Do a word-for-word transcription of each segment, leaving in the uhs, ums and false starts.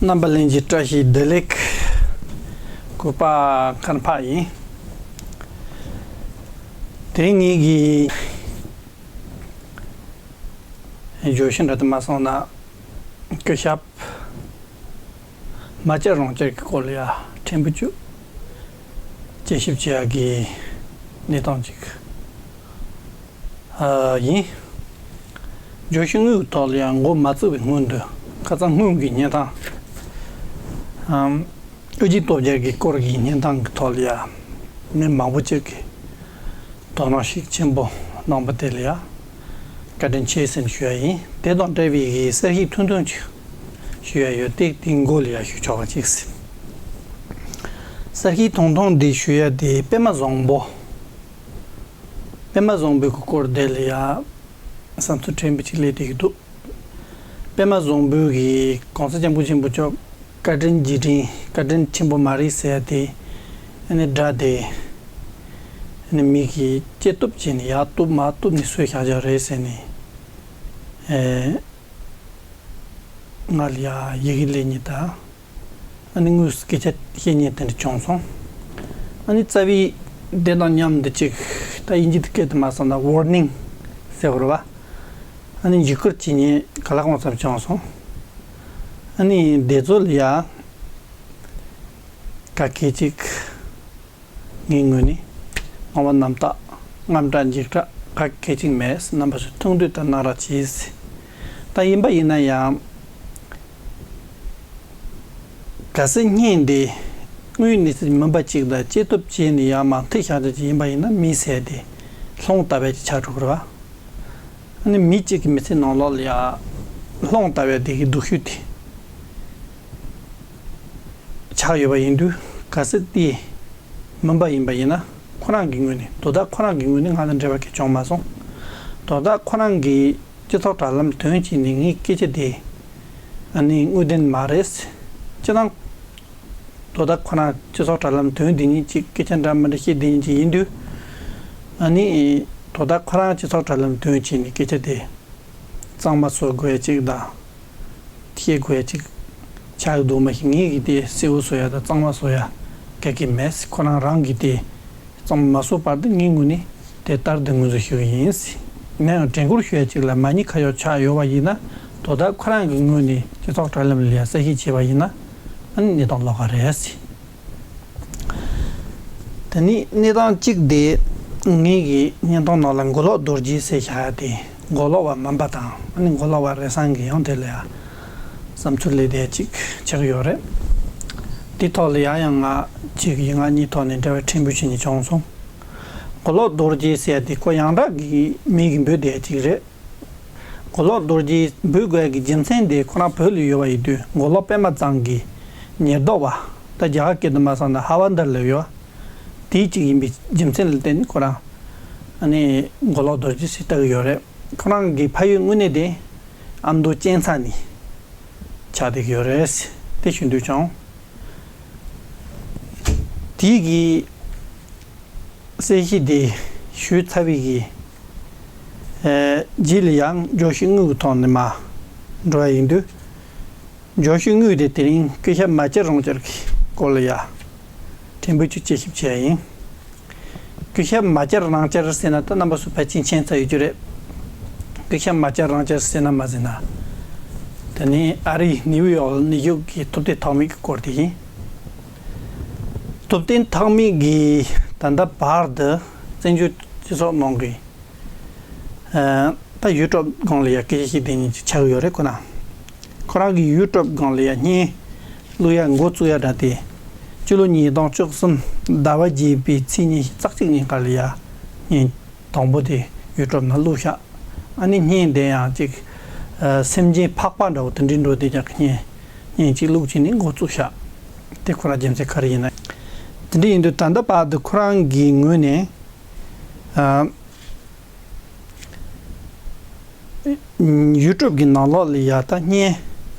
རྣམ་པ་ལྷན་རྒྱས་བཀྲ་ཤིས་བདེ་ལེགས། གུས་པ་མཁར་འཕགས་ཡིན། དེ་རིང་ངེད་ཀྱིས་བརྗོད་གཞི་འདྲ་དུ་མ་སོང་ན། སྐུ་ཞབས་མ་བཅར་རང་བཅར་གྱི་སྐོར་ལ་ཡ་ཕྲན་བུ་ཅིག་དཔྱད་ཞིབ་བྱེད་ཡག་གི་གནས་སྟངས་ཅིག་ཨ། ཡིན། བརྗོད་གཞི་དངོས་ཀྱི་ཐོག་ལ་ཡང་འགོ་མ་བཙུགས་པའི་སྔོན་དུ། ཁ་སང་སྔོན་གྱི་བརྙན་ཐུང་། ཨམ། ཨོ་རྒྱན་སྟོབས་རྒྱལ་གྱི་སྐོར་གྱི་བརྙན་ཐུང་གི་ཐོག་ལ་ཡང་མི་མང་པོ་ཅིག་གིས་དོ་སྣང་ཤུགས་ཆེན་པོ་གནང་པ་དེ་ལ་ཡང་བཀའ་དྲིན་ཆེ་ཟེར་ནས་ཞུ་ཡ་ཡིན། དེ་དང་འབྲེལ་བའི་གསལ་བཤད་ཐུང་ཐུང་ཅིག་ཞུ་ཡ་ཡོད་དེ། དེའི་འགོ་ལ་ཡང་ཞུ་ཆོག་པ་ཅིག་ཟེར། གསལ་བཤད་ཐུང་ཐུང་འདི་ཞུ་ཡ་དེ་པད་མ་བཟང་པོ། པད་མ་བཟང་པོའི་སྐོར་དེ་ལ་ཡང་བསམ་ཚུལ་ཕྲན་བུ་ཅིག་སླེབས་བསྡད་ཀྱི་འདུག་པད་མ་བཟང་པོ་གིས་གོང་ས་སྐྱབས་མགོན་ཆེན་པོ་མཆོག་བཀའ་དྲིན་རྗེས་དྲན། བཀའ་དྲིན་ཆེན་པོ་མ་རེད་ཟེར་ཏེ། ཨ་ནི་སྒྲ་དེ་ཨ་ནི་མི་གིས་ཅི་བཏུབ་བྱས་ནས་ཡར་བཏུབ་མར་བཏུབ་ནས་བཟོས་བཞག་བཞག་རེད་ཟེར་ནས། ཨེ། ང་ལ་ཡ་ཡི་གེ་སླེབས་མཁན་དང་། ཨ་ནི་དངོས་སུ་སྐད་ཆ་བཤད་མཁན་དེ་འདྲ་བྱུང་སོང་། ཨ་ནི་རྩ་བའི་དེ་དང་མཉམ་དུ་ཅིག་ད་དབྱིན་ཇི་སྐད་དུ་མ་སོང་ན་ཝར་ནིང་ཟེར་བ་རེད་པ། ཨ་ནི་འཇིགས་སྐུལ་བྱེད་མཁན་ག་ལ་གང་འཚམ་བྱུང་སོང་། ཨ་ནི་དེ་ཚོ་ལ་ཡ་ག་གེ་ཅིག་ངའི་ངོས་ནས་བསྔོ་བ་རྣམ་དག། དངངས་སྐྲག་འཇིགས་སྐྲག་ག་གེ་ཅིག་མེད། རྣམ་པ་ཚོས་ཐུགས་འདོད་ལྟར་གནང་རོགས་གྱིས། ད་ཡིན་པ་ཡིན་ན་ཡང་། གལ་སྲིད་བརྙན་འདི་དངོས་གནས་སུ་མིན་པ་ཅིག་དང་། ཅི་ཐུབ་བྱས་ནས་ཡར་མར་མཐུད་བཞག་རྒྱུ་ཅིག་ཡིན་པ་ཡིན་ན། མི་ཟེར་དེ་སློང་ལྟ་བུ་ཅིག་ཆགས་འགྲོ་གི་རེད་པ། ཨ་ནི་མི་གཅིག་གི་མི་ཚེའི་ནང་ལོགས་ལ་ཡ་སློང་ལྟ་བུ་དེ་གི་སྡུག་ཤོས་དེ་ཆགས་ཡོད་པ་ཡིན་དུས། གལ་སྲིད་དེ་མིན་པ་ཡིན་པ་ཡིན་ན། ཁོ་རང་གི་ངོས་ནས། དོ་བདག་ཁོ་རང་གི་ངོས་ནས་ང་ལ་འབྲེལ་བ་གང་ཡང་བྱུང་མ་སོང་། དོ་བདག་ཁོ་རང་གིས་སྤྱི་ཚོགས་དྲ་ལམ་ཐོན་བྱས་ནས་ངའི་སྐད་ཆ་དེ་ཨ་ནི་དངོས་བདེན་མ་རེད། སྤྱིར་བཏང་དོ་བདག་ཁོ་རང་སྤྱི་ཚོགས་དྲ་ལམ་ཐོན་དེ་ཉིད་ཅིག་སྐད་ཆ་འདྲ་མི་འདྲ་བཤད་དེ་ཉིད་ཅིག་ཡིན་དུས། ཨ་ནི་དོ་བདག་ཁོ་རང་སྤྱི་ཚོགས་དྲ་ལམ་ཐོན་བྱས་ནས་སྐད་ཆ་དེ་གཙང་མ་བཟོ་དགོས་ཡ་ཅིག་དང་། བཤད་དགོས་ཡ་ཅིག་ཆགས་ཀྱི་འདུག་མ་གཞི་ངེད་ཀྱིས་དེ་གསལ་བོ་བཟོ་ཡ་དང་གཙང་མ་བཟོ་ཡ་ག་གེ་མེད། ཁོ་རང་རང་གིས་དེ་གཙང་མ་མ་བཟོས་བར་དུ་ངའི་ངོས་ནས་དེ་ལྟར་དུ་ངོས་འཛིན་ཞུ་གི་ཡིན། ཡིན་ན་ཡང་དྲན་སྐུལ་ཞུ་ཡ་ཅིག་ལ་མ་ཉེས་ཁ་གཡོགས་ཆགས་ཡོད་པ་ཡིན་ན། དོ་བདག་ཁོ་རང་གི་ངོས་ནས་སྤྱི་ཚོགས་དྲ་ལམ་ལ་ཡ་གསལ་བཤད་བྱས་པ་ཡིན་ན། ཨ་ནི་གནས་སྟངས་ལོགས་ཀ་རེད། དེ་ནས་གནས་སྟངས་གཅིག་དེ། ངེད་ཀྱི་བརྙན་ཐུང་ནང་ལ་མགོ་ལོག་རྡོ་རྗེ་ཟེར་བཞག་ཡ་དེ། མགོ་ལོག་པ་མིན་པ་དང་། ཨ་ནི་མགོ་ལོག་པ་རེད་བསམ་གི་ཡང་དེ་ལ་ཡ་བསམ་ཚུལ་སླེབས་བསྡད་ཅིག་ཆགས་ཡོད་རེད། དེ་ཐོག་ལ་ཡ་ཡང་ང་ཅིག་ཡིག་ངག་གཉིས་ཐོག་ནས་འབྲེལ་བ་ཕྲན་བུ་བྱས་ནས་བྱུང་སོང་། མགོ་ལོག་རྡོ་རྗེ་ཟེར་ཡ་དེ་ཁོ་ཡང་དག་གི་མིང་གི་འབོད་བསྡད་ཅིག་རེད། མགོ་ལོག་རྡོ་རྗེ་འབོད་དགོས་ཀྱི་རྒྱུ་མཚན་དེ་ཁོ་རང་བོད་ལ་ཡོད་པ་ཡིན་དུས། མགོ་ལོག་པད་མ་བཟང་གི་ཉེན་རྟོག་པ། ད་རྒྱ་གར་སྐད་དུ་མ་སོང་ན་ཧ་བ་འདར་ལ་ཡོད། དེ་གཅིག་ཡིན་པའི་རྒྱུ་མཚན་ལ་བརྟེན་ནས་ཁོ་རང་ཨ་ནི་མགོ་ལོག་རྡོ་རྗེ་ཟེར་བཏགས་ཀྱི་ཡོད་རེད། ཁོ་རང་གི་ཕ་ཡུལ་དངོས་གནས་དེ་ཨ་མདོ་གཅན་ཚ་ནས་ཆགས་བསྡད་ཀྱི་ཡོད་རེད། དེ་ཞུ་འདོད་བྱུང་། དེ་གི་གསལ་བཤད་དེ་ཞུས་ཚར་བའི་གི་ཨེ། རྗེས་ལ་ཡང་བརྗོད་གཞི་དངོས་ཀྱི་ཐོག་ནས་མར་འགྲོ་བ་ཡིན་དུས། བརྗོད་གཞི་དངོས་དེ་དེ་རིང་སྐུ་ཞབས་མ་བཅར་རང་བཅར་གྱི་སྐོར་ལ་ཡ་ཕྲན་བུ་ཅིག་དཔྱད་ཞིབ་བྱས་ཡིན། སྐུ་ཞབས་མ་བཅར་རང་བཅར་ཟེར་ན་ད་རྣམ་པ་ཚོ་ཕལ་ཆེར་མཁྱེན་ཚར་ཡོད་རྒྱུ་རེད། སྐུ་ཞབས་མ་བཅར་རང་བཅར་ཟེར་ན་མ་ཟེར་ན། དེ་ནས་ཨ་རིའི་ནིའུ་ཡོག་ནིའུ་ཡོག་གི་ཐུབ་བསྟན་ཐོགས་མེད་ཀྱི་སྐོར་དེ་ཡིན། ཐུབ་བསྟན་ཐོགས་མེད་ཀྱིས་ད་ལྟ་བར་དུ་བཙན་བྱོལ་སྤྱི་ཚོགས་ནང་གི་ཨ། ད་ཡུ་ཊུབ་སྒང་ལ་ཡ་སྐད་ཆ་བཤད་དེ་ཉིད་ཅིག་ཆགས་ཡོད་རེད་ཁོ་ན། ཁོ་རང་གི་ཡུ་ཊུབ་སྒང་ལ་ཡ་བརྙན་བླུག་ཡ་འགོ་བཙུགས་ཡ་འདྲ་དེ། སྤྱི་ལོ་ཉིས་སྟོང་བཅུ་གསུམ་ཟླ་བ་བརྒྱད་པའི་ཚེས་ཉི་ཤུ་རྩ་གཅིག་ཉིན་ཀ་ལ་ཡ་བརྙན་དང་པོ་དེ་ཡུ་ཊུབ་ནང་བླུགས་ཤག་ཨ་ནི་བརྙན་དེ་ཡང་ཅིག་ཨ། སེམས་ཅན་ཕག་པ་འདྲ་བོ་དེ་འདྲའི་འགྲོ་དེ་ཀྱང་བརྙན་བརྙན་ཅིག་བླུགས་བྱས་ནས་འགོ་བཙུགས་ཤག་དེ་ཁོ་རང་རྒྱུ་མཚན་ག་རེ་ཡིན་ན། དེ་འདྲ་ཡིན་དུས་ད་ལྟ་བར་དུ་ཁོ་རང་གི་ངོས་ནས། ཨ། ཡུ་ཊུབ་གི་ནང་ལོགས་ལ་ཡ་ད་བརྙན་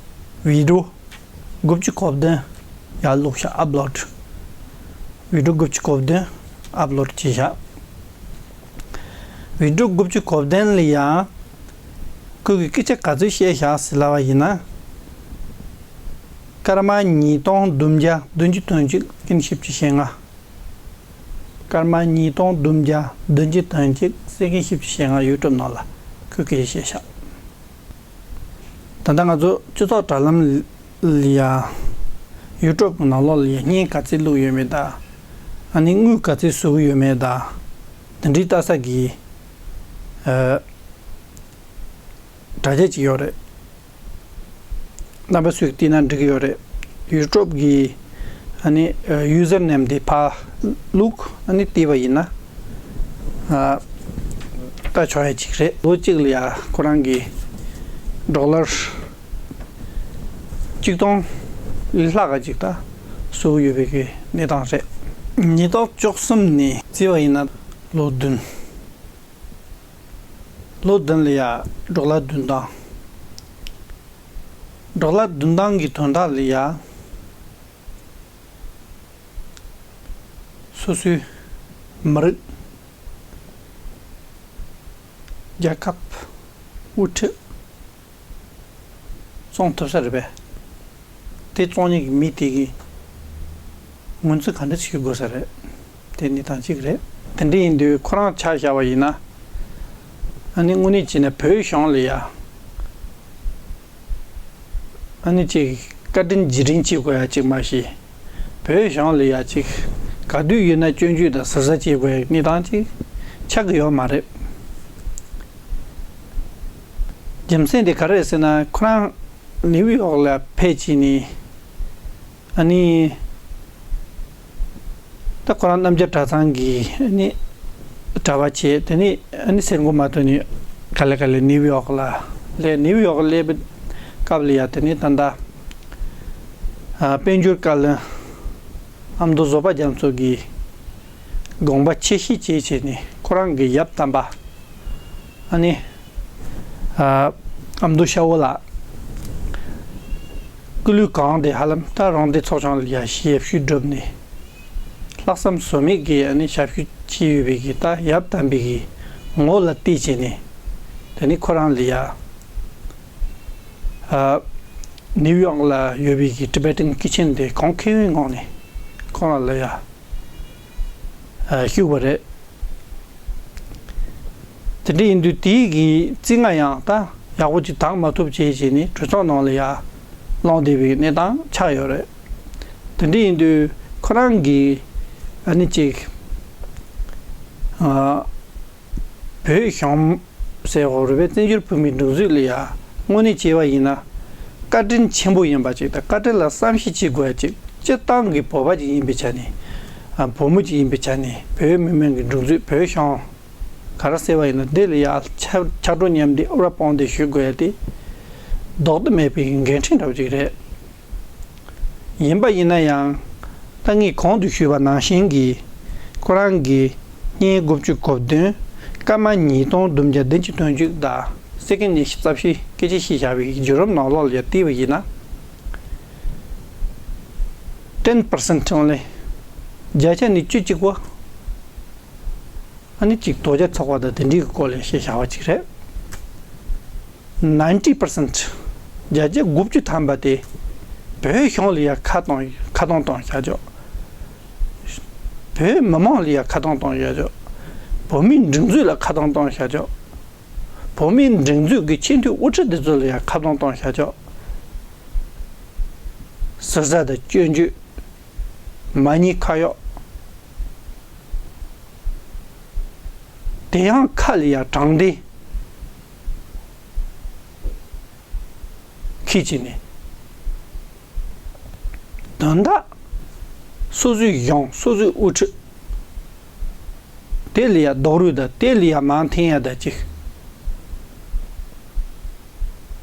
བི་ཌི་ཡོ་དགུ་བཅུ་གོ་བདུན་ཡར་བླུགས་ཤག་ཨབ་ལོཌ། བི་ཌི་ཡོ་དགུ་བཅུ་གོ་བདུན་ཨབ་ལོཌ་བྱས་ཤག་བི་ཌི་ཡོ་དགུ་བཅུ་གོ་བདུན་ལ་ཡ་ཁོ་གིས་སྐད་ཆ་ག་ཚོད་བཤད་ཤག་ཟེར་ལབ་པ་ཡིན་ན། སྐར་མ་ཉིས་སྟོང་བདུན་བརྒྱ་བདུན་ཅུ་དོན་གཅིག་སེ་ཀེན་བཞི་བཅུ་ཞེ་ལྔ། སྐར་མ་ཉིས་སྟོང་བདུན་བརྒྱ་བདུན་ཅུ་དོན་གཅིག་སེ་ཀེན་བཞི་བཅུ་ཞེ་ལྔ་ཡུ་ཊུབ་ནང་ལ་ཁོས་སྐད་ཆ་བཤད་ཤག་ད་ལྟ་ང་ཚོ་སྤྱི་ཚོགས་དྲ་ལམ་ལ་ཡ། ཡུ་ཊུབ་ནང་ལོགས་ལ་ཡ་བརྙན་ག་ཚོད་བླུགས་ཡོད་མེད་དང་། ཨ་ནི་དངུལ་ག་ཚོད་བཟོ་གི་ཡོད་མེད་དང་། དེ་འདྲའི་ལྟ་ས་གི་ཨ། དྲ་རྒྱ་ཅིག་ཡོད་རེད། རྣམ་པ་ཚོས་བལྟས་ན་འགྲིག་གི་ཡོད་རེད། ཡུ་ཊུབ་གི་ཨ་ནི་ཡུ་ཟར་ནེམ་དེ་ཕར་བླུགས། ཨ་ནི་བལྟས་པ་ཡིན་ན། ཨ། ལྟ་ཆོག་ཡ་ཅིག་རེད། ལོ་གཅིག་ལ་ཡ་ཁོ་རང་གི་ཌོ་ལར་གཅིག་སྟོང་ལྷག་ག་ཅིག་ད་བཟོ་གི་ཡོད་པའི་གི་གནས་སྟངས་རེད། ཉིས་སྟོང་བཅུ་གསུམ་ནས་བརྩིས་པ་ཡིན་ན་ལོ་བདུན། ལོ་བདུན་ལ་ཡ་ཌོ་ལར་བདུན་སྟོང་། ཌོ་ལར་བདུན་སྟོང་གི་དོན་དག་ལ་ཡ། སོ་སོའི་མི་རིགས། རྒྱལ་ཁབ། དབུ་ཁྲིད། བཙོང་ཐུབ་ས་རེད་པས། དེ་བཙོང་མཁན་གྱི་མི་དེ་གིས་ངོས་འཛིན་ག་འདྲ་བྱེད་དགོས་ས་རེད། དེ་གནས་སྟངས་གཅིག་རེད། དེ་འདྲ་ཡིན་དུས་ཁོ་རང་ཆ་བཞག་པ་ཡིན་ན། ཨ་ནི་དངོས་གནས་བྱས་ན་བོད་གཞུང་ལ་ཡ། ཨ་ནི་ཅིག་བཀའ་དྲིན་རྗེས་དྲན་བྱེད་དགོས་ཡ་ཅིག་མ་གཞི། བོད་གཞུང་ལ་ཡ་ཅིག་ག་དུས་ཡིན་ན་སྐྱོན་བརྗོད་དང་ཟུར་ཟ་བྱེད་དགོས་ཡ་གནས་སྟངས་ཅིག་ཆགས་ཀྱི་ཡོད་མ་རེད། རྒྱུ་མཚན་དེ་ག་རེ་རེད་ཟེར་ན། ཁོ་རང་ནིའུ་ཡོག་ལ་ཕེབས་བྱས་ནས། ཨ་ནི། ད་ཁོ་རང་རྣམ་རྒྱལ་གྲྭ་ཚང་གི་ཨ་ནི་གྲྭ་པ་བྱས། དེ་ནས་ཨ་ནི་སེར་མགོ་མ་ཐོན་ནས་ག་ལེ་ག་ལེ་ནིའུ་ཡོག་ལ་སླེབས། ནིའུ་ཡོག་སླེབས་པའི་སྐབས་ལ་ཡ། དེ་ནས་ད་ལྟ་ཨ་དཔལ་འབྱོར་བཀའ་བློན་ཨ་མདོ་བཟོད་པ་རྒྱ་མཚོ་གི་དགོངས་པ་ཆེ་བཞེས་བྱས་བྱས་ནས། ཁོ་རང་གི་ཡབ་དམ་པ་ཨ་ནི་ཨ་ཨ་མདོ་ཤ་བོ་ལགས། སྐུ་ལུས་གང་དེ་ཧ་ལམ་ད་རང་སྡེ་ཚོགས་ཆུང་ལ་ཡ་ཞབས་ཞུ་བསྒྲུབས་ནས། ལྷག་བསམ་ཟོལ་མེད་ཀྱིས་ཨ་ནི་ཞབས་ཞུ་བྱས་ཡོད་པའི་གི་ད་ཡབ་དམ་པའི་གི་ངོ་ལ་བལྟས་བྱས་ནས། དེ་ནི་ཁོ་རང་ལ་ཡ། ཨ། ནིའུ་ཡོག་ལ་ཡོད་པའི་གི་ཊི་བེ་ཊན་ཀི་ཆེན་དེ་གོང་ཁེ་པོའི་ངང་ནས་ཁོ་རང་ལ་ཡ། ཨ། བསྐུར་བ་རེད། དེ་འདྲ་ཡིན་དུས་དེའི་གི་རྩིས་ལྔ་ཡང་ད་ཡག་པོ་ཅིག་འདང་མ་ཐུབ་བྱས་བྱས་ནས་གྲོས་ཚོགས་ནང་ལ་ཡ་ལངས་བསྡད་པའི་གནས་སྟངས་ཆགས་ཡོད་རེད། དེ་འདྲ་ཡིན་དུས་ཁོ་རང་གིས་ཨ་ནི་ཅིག་ཨ། བོད་གཞུང་ཟེར་དགོས་རེད་པས། བཙན་བྱོལ་བོད་མིའི་སྒྲིག་འཛུགས་ལ་ཡ་དངོས་གནས་བྱས་པ་ཡིན་ན་བཀའ་དྲིན་ཆེན་པོ་ཡིན་པ་ཅིག་དང་། བཀའ་དྲིན་ལ་བསམ་ཤེས་བྱེད་དགོས་ཡ་ཅིག་སྤྱིར་བཏང་གི་བོད་པ་ཅིག་ཡིན་པའི་ཆ་ནས། ཨ། བོད་མི་ཅིག་ཡིན་པའི་ཆ་ནས། བོད་མི་མང་གི་སྒྲིག་འཛུགས། བོད་གཞུང་ག་རེ་ཟེར་བ་ཡིན་ན། འདི་ལ་ཡ་ཕྱག་ཕྱག་རོགས་མཉམ་འདེགས་ཨུ་ར་སྤོང་འདེགས་ཞུ་དགོས་ཡ་དེ་ལྡོག་ཏུ་མེད་པའི་འགན་འཁྲི་འདྲ་བོ་ཅིག་རེད། ཡིན་པ་ཡིན་ན་ཡང་། ད་ངས་གོང་དུ་ཞུས་པ་ནང་བཞིན་གྱི་ཁོ་རང་གི་བརྙན་དགུ་བཅུ་གོ་བདུན། སྐར་མ་ཉིས་སྟོང་བདུན་བརྒྱ་བདུན་ཅུ་དོན་གཅིག་དང་སེ་ཀེན་ཉི་ཤུ་རྩ་བཞི་སྐད་ཆ་བཤད་བཞག་པའི་བརྒྱུད་རིམ་ནང་ལོགས་ལ་ཡ་བལྟས་པ་ཡིན་ན། ten percent only། བརྒྱ་ཆ་ནི་བཅུ་གཅིག་པོ། ཨ་ནི་ཅིག་དོལ་རྒྱལ་ཚོགས་པ་དང་དེ་འདྲའི་གི་སྐོར་ལ་བཤད་བཞག་པ་ཅིག་རེད། ninety percent། བརྒྱ་ཆ་དགུ་བཅུ་ཐམ་པ་དེ་བོད་གཞུང་ལ་ཡ་ཁ་གཏོང་ཁ་གཏོང་གཏོང་བཞག་ཆོག་བོད་མི་མང་ལ་ཡ་ཁ་གཏོང་གཏོང་བཞག་ཆོག་བོད་མིའི་སྒྲིག་འཛུགས་ལ་ཁ་གཏོང་གཏོང་བཞག་ཆོག་བོད་མིའི་སྒྲིག་འཛུགས་ཀྱི་ཆེས་མཐོའི་དབུ་ཁྲིད་དེ་ཚོ་ལ་ཡ་ཁ་གཏོང་གཏོང་བཞག་ཆོག་ཟུར་ཟ་དང་སྐྱོན་བརྗོད། མ་ཉེས་ཁ་གཡོགས། དེ་ཡང་ཁ་ལ་ཡ་དྲང་བདེན་འཁྱེར་བྱས་ནས། དོན་དག་སོ་སོའི་གཞུང་། སོ་སོའི་དབུ་ཁྲིད། དེ་ལ་ཡ་རྡོག་རོལ་དང་། དེ་ལ་ཡ་མར་འཐེན་ཡ་དང་ཅིག་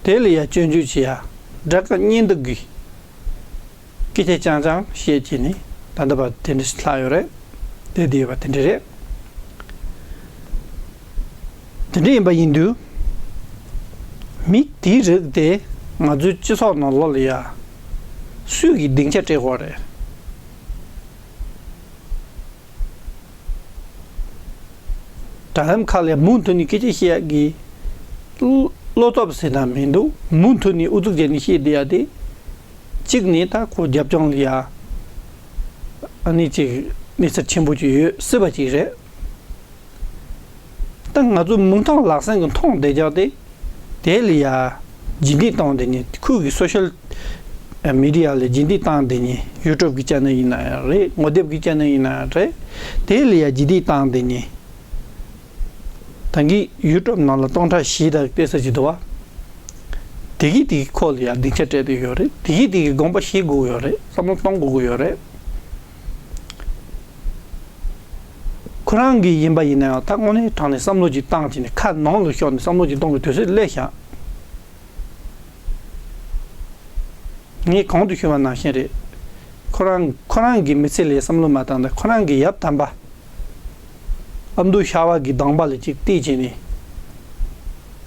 དེ་ལ་ཡ་སྐྱོན་བརྗོད་བྱེད་ཡ། དགྲ་དགའ་གཉེན་སྡུག་གི་སྐད་ཆ་རྐྱང་རྐྱང་བཤད་བྱས་ནས་ད་ལྟ་བར་དེ་འདྲ་ཞིག་ལྷག་ཡོད་རེད། དེ་བསྡད་ཡོད་པ་དེ་འདྲ་རེད། དེ་འདྲ་ཡིན་པ་ཡིན་དུས། མི་དེའི་རིགས་དེ་ང་ཚོའི་སྤྱི་ཚོགས་ནང་ལོགས་ལ་ཡ་སུས་ཀྱིས་སྡིངས་ཆ་སྤྲད་དགོས་རེད། དྲ་ལམ་ཁག་ལ་མུ་མཐུད་ནས་སྐད་ཆ་བཤད་ཡག་གི་བློ་སྟོབས་ཟེར་ན་མི་འདུག་མུ་མཐུད་ནས་ཨུ་ཚུགས་བྱས་ནས་བཤད་བསྡད་ཡག་དེ་ གཅིག་ནས་ད་ཁོ་རྒྱབ་ལྗོངས་ལ་ཡ་ཨ་ནི་ཅིག་གནས་ཚུལ་ཆེན་པོ་ཅིག་ཡོད་སྲིད་པ་ཅིག་རེད། ད་ང་ཚོ་མིག་མཐོང་ལག་ཟིན་གྱི་མཐོང་བསྡད་ཀྱང་དེ་དེ་ལ་ཡ་རྗེས་འདེད་བཏང་བསྡད་ནས་ཁོའི་གི་སོ་ཤལ་མི་ཌི་ཡ་ལ་རྗེས་འདེད་བཏང་བསྡད་ནས་ཡུ་ཊུབ་གི་ཅེ་ནལ་ཡིན་ན་ཡང་རེད། ངོ་དེབ་གི་ཅེ་ནལ་ཡིན་ན་ཡང་རེད། དེ་ལ་ཡ་རྗེས་འདེད་བཏང་བསྡད་ནས། ད་གིན་ཡུ་ཊུབ་ནང་ལ་སྟོང་ཕྲག་བཞི་དང་དེ་ཙམ་ཅིག་འདུག་བ། དེ་གིས་དེ་གི་ཁོ་ལ་ཡང་སྡིངས་ཆ་སྤྲད་དེ་ཡོད་རེད། དེ་གིས་དེ་གི་དགོངས་པ་བཞེས་དགོས་ཀྱི་ཡོད་རེད། བསམ་བློ་གཏོང་དགོས་ཀྱི་ཡོད་རེད། ཁོ་རང་གིས་ཡིན་པ་ཡིན་ན་ཡང་ད་དངོས་གནས་དྲང་ནས་བསམ་བློ་ཅིག་བཏང་བྱས་ནས་ཁ་ནང་ལ་ཤོར་ནས་བསམ་བློ་ཅིག་གཏོང་གི་དུས་ཚོད་སླེབས་ཤག་ངས་གོང་དུ་ཞུས་པ་ནང་བཞིན་རེད། ཁོ་རང་ཁོ་རང་གི་མི་ཚེ་ལ་བསམ་བློ་མ་བཏང་ན་ཁོ་རང་གི་ཡབ་དམ་པ། ཨ་མདོ་ཤར་བ་གི་གདམས་པ་ལ་ཅིག་བལྟས་བྱས་ནས་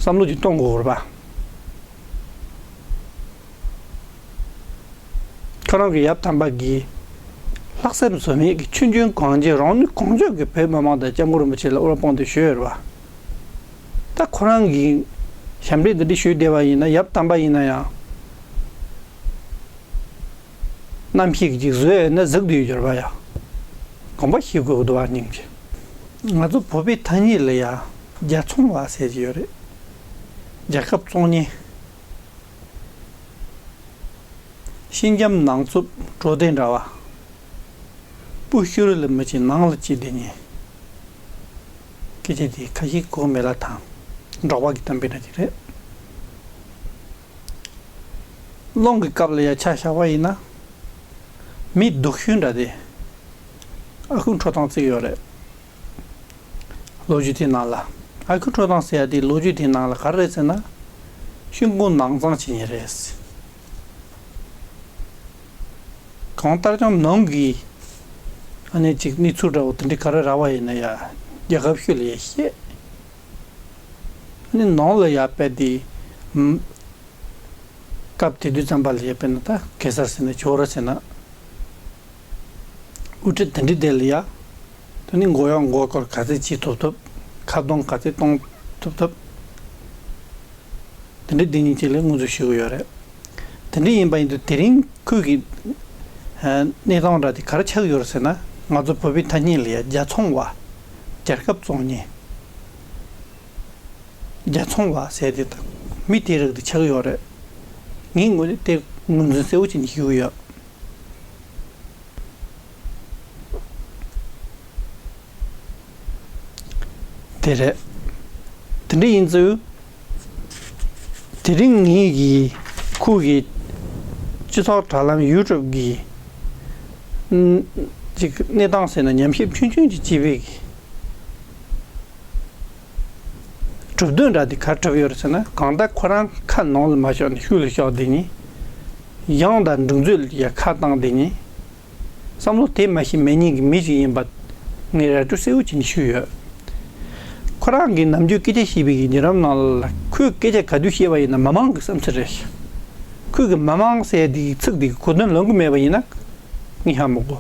བསམ་བློ་ཅིག་གཏོང་དགོས་རེད་པ། ཁོ་རང་གི་ཡབ་དམ་པ་གིས་ལྷག་བསམ་ཟོལ་མེད་ཀྱི་ཆུང་ཆུང་གང་ཅི་རང་ནུས་གང་ལྕོགས་ཀྱིས་བོད་མི་མང་དང་སྐྱབས་མགོན་རིན་པོ་ཆེ་ལ་དབུ་རུ་དཔུང་འདེགས་ཞུས་ཡོད་རེད་པ། ད་ཁོ་རང་གིས་ཞབས་འདྲེན་འདི་འདྲ་ཞུས་བསྡད་པ་ཡིན་ན་ཡབ་དམ་པ་ཡིན་ན་ཡང་། རྣམ་ཤེས་ཀྱི་ཅིག་བཟོས་ཡོད་ན་གཟིགས་བསྡད་ཡོད་རེད་པ་ཡ། དགོངས་པ་བཞེས་དགོས་འདུག་བ་སྙིང་རྗེ། ང་ཚོ་བོད་པའི་ཐ་སྙད་ལ་ཡ་རྒྱལ་ཚོང་བ་ཟེར་གྱི་ཡོད་རེད། རྒྱལ་ཁབ་བཙོང་མཁན། ཤིང་རྒྱམ་ནང་བཙུགས་གྲོ་དེ་འདྲ་བ། སྤུ་ཤུ་རུ་ལ་མི་ཅིག་ནང་ལ་ཅིག་བསྡད་མཁན། སྐད་ཆ་དེ་ཁ་ཤས་གོ་མེད་ལ་ཐང་། འབྲོག་པ་གི་གཏམ་དཔེ་འདྲ་ཅིག་རེད། རླུང་གི་སྐབས་ལ་ཡ་ཆ་བཞག་པ་ཡིན་ན། མི་སྡུག་ཤོས་འདྲ་དེ། ཨ་ཁུ་འཕྲོ་བཏང་བརྩིགས་ཡོད་རེད། ལོ་རྒྱུས་དེའི་ནང་ལ། ཨ་ཁུ་འཕྲོ་བཏང་ཟེར་ཡ་དེ་ལོ་རྒྱུས་དེའི་ནང་ལ་ག་རེ་རེད་ཟེར་ན། ཤིང་སྒོང་ནང་གཙང་བྱེད་མཁན་རེད། གང་ལྟར་ཀྱང་ནང་གི་ཨ་ནི་ཅིག་གནས་ཚུལ་འདྲ་བོ་དེ་འདྲ་ག་རེ་རག་པ་ཡིན་ན་ཡ་རྒྱལ་ཁབ་ཤུལ་ལ་ཡ་བཤད། ཨ་ནི་ནང་ལ་ཡ་དཔེ་དེ་ཨམ། སྐབས་དེ་དུས་ཙམ་པ་ལ་ཡ་དཔེར་ན་ད་གེ་སར་ཟེར་ན་ཇོ་རུ་ཟེར་ན། དབུ་ཁྲིད་དེ་འདྲ་དེ་ལ་ཡ། དེ་ནི་མགོ་གཡོག་མགོ་སྐོར་ག་ཚད་བྱེད་ཐུབ་ཐུབ། ཁ་རྡུང་ག་ཚད་གཏོང་ཐུབ་ཐུབ། དེ་འདྲ་འདི་ཉིད་ཅིག་ལ་ངོས་འཛིན་ཞུ་གི་ཡོད་རེད། དེ་འདྲ་ཡིན་པ་ཡིན་དུས་དེ་རིང་ཁོས་ཀྱི་གནས་སྟངས་འདྲ་དེ་ག་རེ་ཆགས་ཡོད་རེད་ཟེར་ན། ང་ཚོ་བོད་པའི་ཐ་སྙད་ལ་ཡ་རྒྱལ་ཚོང་བ། རྒྱལ་ཁབ་བཙོང་མཁན། རྒྱལ་ཚོང་བ་ཟེར་དེ་དང་མི་དེ་རིགས་དེ་ཆགས་ཡོད་རེད། ངས་ངོས་དེ་ངོས་འཛིན་གསལ་བོ་བྱས་ནས་ཞུ་གི་ཡོད། དེ་རེད། དེ་འདྲ་ཡིན་ཚུལ། དེ་རིང་ངེད་ཀྱིས་ཁོ་གི་སྤྱི་ཚོགས་དྲ་ལམ་ཡུ་ཊུབ་གི་ཅིག་གནས་སྟངས་ཟེར་ན་ཉམས་ཞིབ་ཆུང་ཆུང་ཅིག་བྱས་པའི་གི་གྲུབ་དོན་འདྲ་དེ་ག་རེ་གྲུབ་ཡོད་རེད་ཟེར་ན། གང་ལྟར་ཁོ་རང་ཁ་ནང་ལ་མ་ཤོར་ནས་ཤུལ་ལ་ཤོར་བསྡད་མཁན། གཡང་དང་འབྲུ་མཛོད་ལ་ཡ་ཁ་བཏང་བསྡད་མཁན། བསམ་བློ་དེ་མ་ཤེས་མེད་མཁན་གྱི་མི་ཞིག་ཡིན་པ་ངས་ར་སྤྲོད་གསལ་བོ་བྱས་ནས་ཞུས་ཡོད། ཁོ་རང་གིས་ནམ་རྒྱུན་སྐད་ཆ་བཤད་པའི་གི་བརྒྱུད་རིམ་ནང་ལ་ཁོས་སྐད་ཆ་ག་དུས་བཤད་པ་ཡིན་ན་མི་མང་གི་བསམ་ཚུལ་རེད། ཁོས་གི་མི་མང་ཟེར་ཡ་དེ་གི་ཚིག་དེ་གི་གོ་དོན་ལོན་གི་མེད་པ་ཡིན་ན་ངས་ཧ་མ་གོ།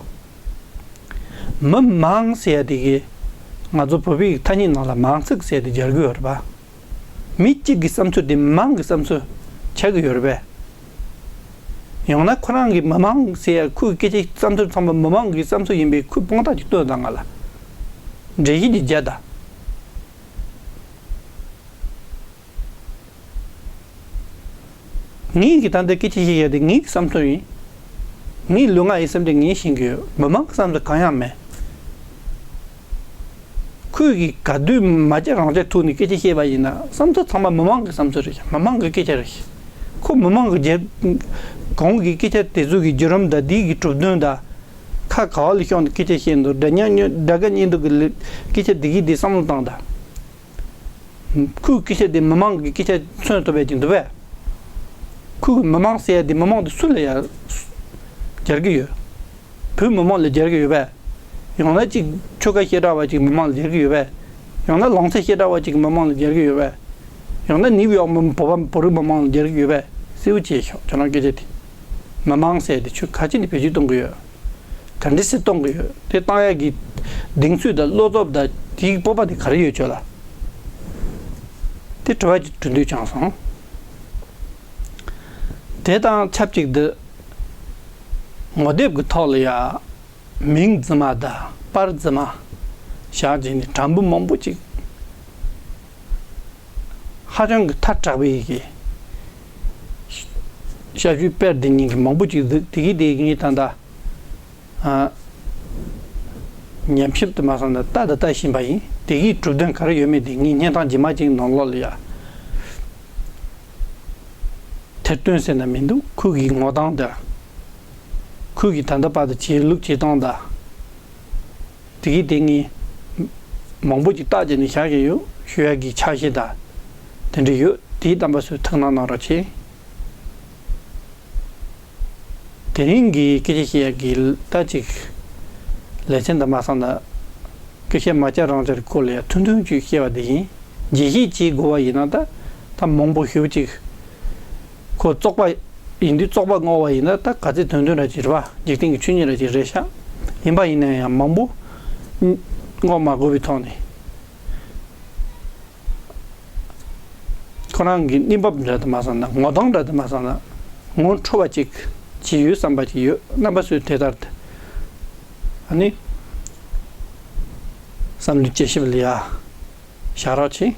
མི་མང་ཟེར་ཡ་དེ་གི་ང་ཚོ་བོད་པའི་གི་ཐ་སྙད་ནང་ལ་མང་ཚིག་ཟེར་ཡ་དེ་སྦྱར་གི་ཡོད་རེད་པ། མི་གཅིག་གི་བསམ་ཚུལ་དེ་མི་མང་གི་བསམ་ཚུལ་ཆགས་ཀྱི་ཡོད་རེད་པས། ཡང་ན་ཁོ་རང་གིས་མི་མང་ཟེར་ཡ་ཁོའི་སྐད་ཆའི་བསམ་ཚུལ་ཚང་མ་མི་མང་གི་བསམ་ཚུལ་ཡིན་པའི་ཁོའི་དཔང་རྟགས་ཅིག་སྟོན་དང་། ང་ལ་འགྲེལ་བཤད་ཅིག་རྒྱག་དང་། ངེད་ཀྱིས་ད་ལྟ་སྐད་ཆ་བཤད་ཡ་དེ་ངེད་ཀྱི་བསམ་ཚུལ་ཡིན། ངའི་ལུས་ངག་ཡིད་གསུམ་དེ་ངས་ཤེས་ཀྱི་ཡོད། མི་མང་གི་བསམ་ཚུལ་གང་ཡང་མེད། ཁོས་ཀྱིས་ག་དུས་མ་བྱས་རང་བྱས་ཐུག་ནས་སྐད་ཆ་བཤད་པ་ཡིན་ན་བསམ་ཚུལ་ཚང་མ་མི་མང་གི་བསམ་ཚུལ་རེད། མི་མང་གི་སྐད་ཆ་རེད། ཁོ་མི་མང་གི་རྒྱལ་གོང་གི་སྐད་ཆ་དེ་ཚོ་གི་བརྒྱུད་རིམ་དང་དེའི་གི་གྲུབ་དོན་དང་། ཁ་ག་བ་ལ་ཤོང་ནས་སྐད་ཆ་བཤད་འདུག་འདྲ་མཉམ་སྙོ་འདྲ་དགའ་གཉིས་འདུག་གི་སྐད་ཆ་དེ་གི་དེ་བསམ་བློ་བཏང་དང་། ཁོའི་སྐད་ཆ་དེ་མི་མང་གི་སྐད་ཆ་མཚོན་ཐུབ་པའི་ཅིག་འདུག་པས། ཁོའི་མི་མང་ཟེར་ཡ་དེ་མི་མང་དེ་སུ་ལ་ཡ་སྦྱར་གི་ཡོད། བོད་མི་མང་ལ་སྦྱར་གི་ཡོད་པས། ཡང་ན་ཅིག་ཆོལ་ཁ་བཤད་གྲྭ་བ་ཅིག་མི་མང་ལ་སྦྱར་གི་ཡོད་པས། ཡང་ན་ལང་ཚ་བཤད་གྲྭ་བ་ཅིག་མི་མང་ལ་སྦྱར་གི་ཡོད་པས། ཡང་ན་ནིའུ་ཡོག་མི་བོད་པ་བོད་རིགས་མི་མང་ལ་སྦྱར་གི་ཡོད་པས། གསལ་བོ་བྱས་ཤོག་ཁྱོད་རང་སྐད་ཆ་དེ། མི་མང་ཟེར་ཡ་དེ་ཁྱོད་ག་ཅི་ནས་བེད་སྤྱོད་གཏོང་གི་ཡོད། ག་འདྲ་སེ་གཏོང་གི་ཡོད། དེ་བཏང་ཡག་གི་གདེང་ཚོད་དང་བློ་སྟོབས་དང་དེའི་སྤོབས་པ་དེ་ག་རེ་ཡོད་ཁྱོད་ལ། དེ་དྲི་བ་ཅིག་དྲི་འདོད་བྱུང་སོང་། དེ་དང་ཆབས་ཅིག་ཏུ་ ངོ་དེབ་ཀྱི་ཐོག་ལ་ཡ་མིང་རྫུན་མ་དང་པར་རྫུན་མ་བཞག་བྱས་ནས་དྲ་འབུ་མང་པོ་ཅིག་ཧ་ཅང་གི་ཐལ་དྲགས་པའི་གི་ཞབས་ཞུ་སྤེལ་དེ་ཉིན་གྱི་མང་པོ་ཅིག་འདུག་དེ་གི་དེ་ངས་ད་ལྟ་ཨ། ཉམས་ཞིབ་དུ་མ་སོང་ན་ལྟ་དང་ལྟ་བཞིན་པ་ཡིན། དེ་གི་གྲུབ་དོན་ག་རེ་ཡོད་མེད་དེ་ངས་བརྙན་ཐུང་རྗེས་མ་ཅིག་ནང་ལོགས་ལ་ཡ་ཐེར་བཏོན་ཟེར་ན་མི་འདུག་ཁོ་གི་ངོ་སྟངས་དང་ཁོ་གི་ད་ལྟ་བར་དུ་བྱེད་ལུགས་བྱེད་སྟངས་དང་དེ་གི་དེ་ངས་མང་པོ་ཅིག་བརྟག་བྱས་ནས་བཞག་གི་ཡོད། ཞུ་ཡག་གི་འཆར་གཞི་དང་དེ་འདྲ་ཡོད། དེའི་རྣམ་པ་ཚོས་ཐུགས་སྣང་གནང་རོགས་བྱེད། དེ་རིང་གི་སྐད་ཆ་བཤད་ཡག་གི་ད་ཅིག་ལེ་ཚན་འདི་མ་སོང་ན་སྐད་ཆ་མ་བྱ་རང་བྱ་རེ་སྐོར་ལ་ཡང་ཐུང་ཐུང་ཅིག་བཤད་པ་དེ་ཡིན། རྒྱས་བཤད་བྱེད་དགོས་པ་ཡིན་ན་ད་ད་མང་པོ་ཞེ་པོ་ཅིག་ཁོ་བཙོག་པ་ཡིན་དུས་བཙོག་པ་བསྔོག་པ་ཡིན་ན་ད་ག་ཚོད་ཐུང་ཐུང་ར་ཅིག་རེད་པ། འཇིག་རྟེན་གྱི་ཆོས་ཉིད་ར་ཅིག་རེད་ཤག་ཡིན་པ་ཡིན་ན་ཡང་མང་པོ་བསྔོག་མ་དགོས་པའི་ཐོག་ནས། ཁོ་རང་གི་གནས་བབ་འདྲ་དུ་མ་སོང་ན་ངོ་གདོང་འདྲ་དུ་མ་སོང་ན་ངོ་འཕྲོད་པ་ཅིག་བྱས་ཡོད་བསམ་པ་ཅིག་ཡོད། རྣམ་པ་ཚོས་དེ་ལྟར་དུ་ཨ་ནི་བསམ་བློ་དཔྱད་ཞིབ་ལ་ཡ་བཞག་རོགས་གྱིས།